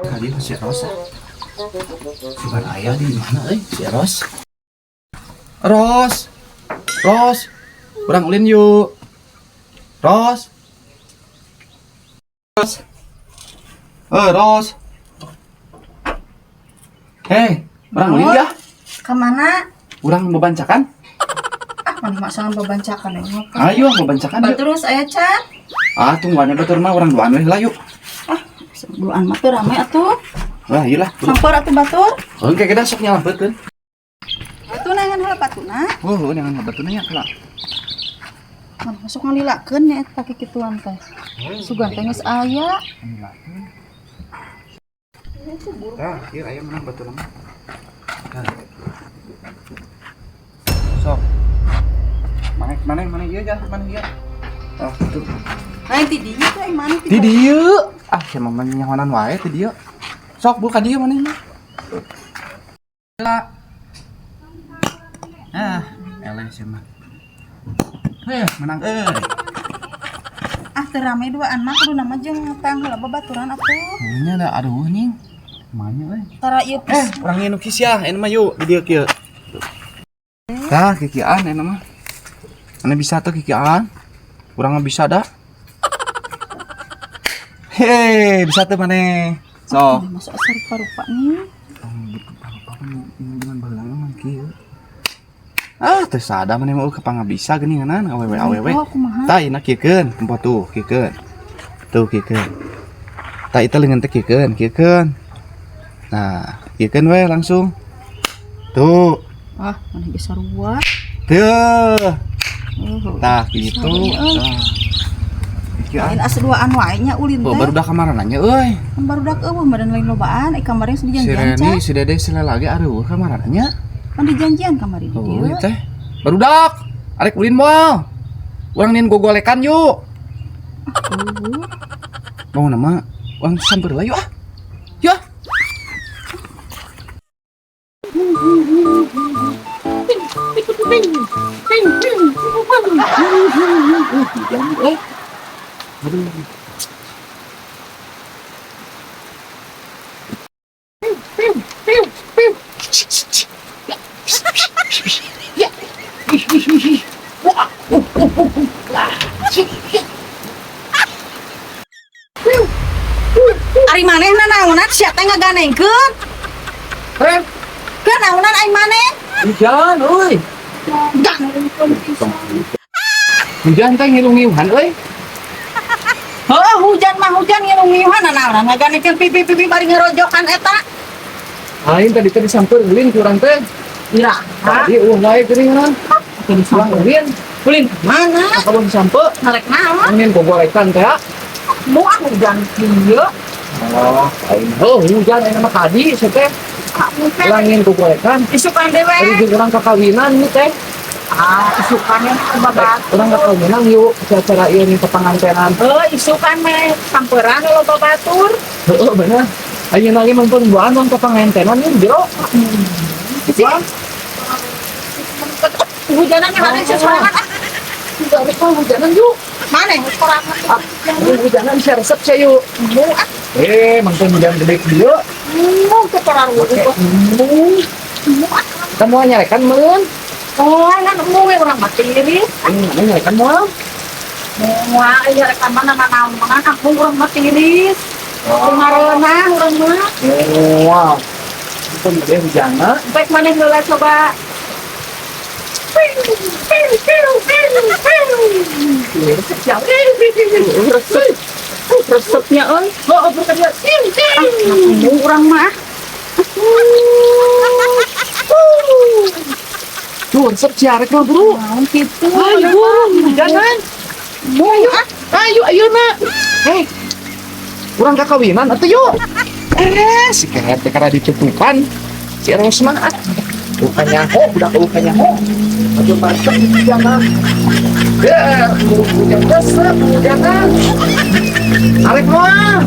Kali si Ros ah. Sugan aya di mana euy si Ros? Ros. Ros. Urang ulin yuk. Ros. Ros. Eh, Ros. Hei, urang ulin ya. Kemana? Urang bebancakan. Ah, mana masalah bebancakan ya? Ayo bebancakan yuk. Terus aya can. Ah, tungguan batur mah urang duaan we lah yuk. Ah, duaan mah teu rame atuh. Wah, iyalah. Sampeur atuh batur. Oke, kita sok nyalampeukeun. Atuh nangan heula batuna. Oh, jangan batuna nya kala. Mana masuk ngalilakeun nya eta kikituan teh. Sugan teh geus aya. Tah, ieu aya menang batuna mah. Tah. Sok. Mana mana mana ieu jah, mana ieu. Oh, tuh. Lain ti dieu teh mana ti Di dieu. Ah, sia mah nyahonan wae ti dieu. Sok buka dieu maneh mah. Lah. Ah, eleh sia mah. Heh, menang euy. Ah, teu rame duaan mah kudu nama jeung tang heula babaturan atuh. Nya da aduh nying. Manya euy. Tara ieu Eh, urang nginuk sia, enak mah yuk di dieu kieu. Tah, kikian enak mah. Mana bisa tuh kikian? Urang mah bisa dah. Hei, bisa tuh maneh. Sok. Masuk asa rupa-rupa nih. Dengan baheula mah kieu. Ah, teu sada maneh mah kepanga bisa geuninganan awewe awewe. Oh, kumaha? Tah, ieu kieukeun, tempo tuh kieukeun. Tuh kieukeun. Tah itu leungeun teh kieukeun, kieukeun. Nah, kieukeun we langsung. Tuh. Ah, mana bisa sarua. Tuh. Oh, Tah gitu. Tah. Lain asa duaan wae nya ulin Oh, teh. baru dah kamaran nanya euy. Kan barudak eueuh badan lain lobaan, eh kamarnya Si dijanjian Reni, can. si Dede, si Lela ge aduh kamaran nanya. Kan dijanjian kamari di Oh, dieu. teh. Barudak. Arek ulin moal. Urang nin gogolekan yuk. Eueuh. Mau nama urang samper lah yuk ah. Yuk ah. Aduh. Ari manehna naonan sia teh ngaganengkeun? Eh, Keur naonan aing maneh? hujan euy. Ganengkeun pisan. Hujan teh ngilu-ngiluhan euy. Heuh, hujan mah hujan ngilu-ngiluhan naonan ngaganengkeun pipi-pipi bari ngerojokan eta. Aing tadi teh disamper ulin ku urang teh. Ira. Tadi eueuh wae geuningan. Urang ulin. Ulin mana? Kalau disampe Ngarek naon? angin gogolekan teh. Mau ah hujan kieu. Oh, aing heuh hujan aing mah kadi sia teh. Kamu teh Urang ingin gogolekan. isukan dewe. Ari jeung urang kakawinan ieu teh. Ah, isukan yang babat. Urang kakawinan yuk acara ieu nih kepangantenan. Heuh, isukan meh samperan loba batur. Heeh bener. Ayeuna lagi mangpun buan mang kepangantenan ieu jero. Sih. Hujanan yang ada sesorangan ah. Enggak rek mah hujanan yuk. Mana yang sorangan? Ah, hujanan sia resep sia yuk. Mau ah, Eh, mangpun hujan gede kieu. mau ke Make embung. Mau ah. Kita mau nyarekan meureun. Oh, kan mau we urang mah tiris. Mana nyarekan moal? Mau aya rek mana mana mana kampung urang mah tiris. Kumareunah urang mah. Wow. Mangpun gede hujanna. Baik mana heula coba. Resep. Resepnya euy. Oh, bukan dia. Ah, mau urang mah. Tuh, resep ciarek mah, Bro. Naon kitu? Ayo, hujanan. Mau ah. Ayo, ayo nak. Eh, urang kakawinan atuh yuk. Eh, si kehet teh karena ditutupan. Si Eros mah ah. Bukan nyaho, budak bukan nyaho. Aduh, macam hujanan. Ya, hujan resep, hujanan. Arek mah.